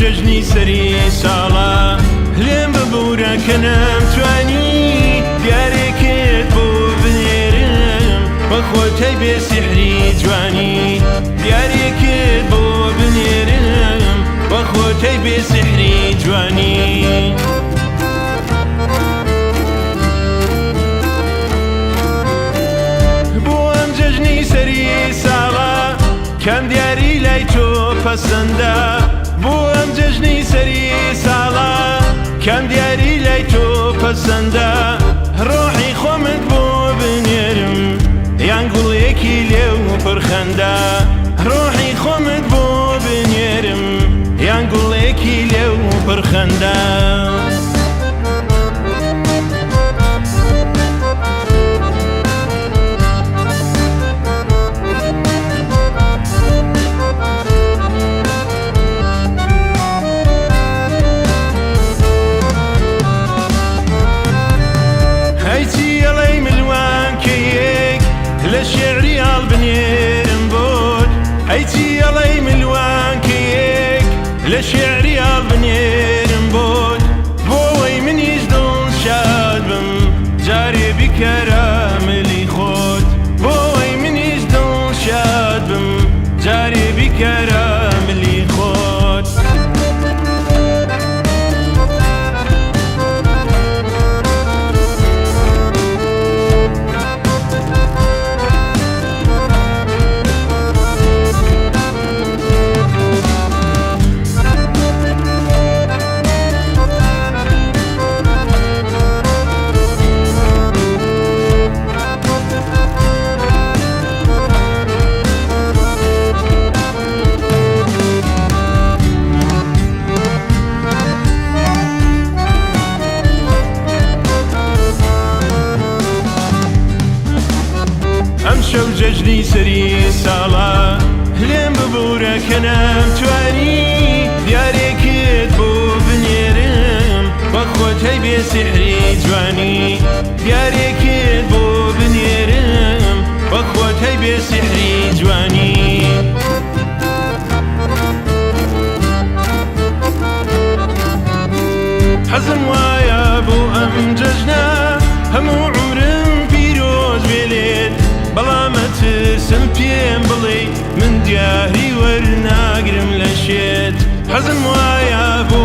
جەژنی سەری ساڵە لێم ببوورە کە نەمتوانی دیارێکت بۆ بنێرم بە خۆتەی بێ سیحری جوانی دیارێکت بۆ بنێرم بە خۆتەی بێ سیحری جوانی. بۆ ئەم جەژنی سەری ساڵە کام دیاری لای تۆ پەسەندە بۆ ئەم جەژنی سەری ساڵە کام دیاری لای تۆ پەسەندە ڕۆحی خۆمت بۆ بنێرم یان گوڵێکی لێو پڕخەندە ڕۆحی خۆمت بۆ بنێرم یان گوڵێکی لێو پڕخەندە. هەی چی ئەڵێی ملوانکەیەک لە شێعری هەڵبنێرم بۆت ئەی چی ئەڵێی ملوانکەیەک لە شێعری هەڵبنێرم بۆت بۆ ئەوەی منیش دڵشاد بم جارێ بیکەرە ملی خۆت بۆ ئەوەی منیش دڵشاد بم جارێ بیکەرە ملی خۆت. ئەمشەو جەژنی سەری ساڵە لێم ببورە کە نەمتوانی دیارێکت بۆ بنێرم وەک خۆت هەی بێ سیحری جوانی دیارێکت بۆ بنێرم وەک خۆت هەی بێ سیحری جوانی. حەزم وایە بۆ ئەم جەژنە هەموو عومرم پیرۆز بێ لێت بەڵام ئەترسم پێم بڵێی من دیاری وەرناگرم لە شێت حەزم وایە بۆ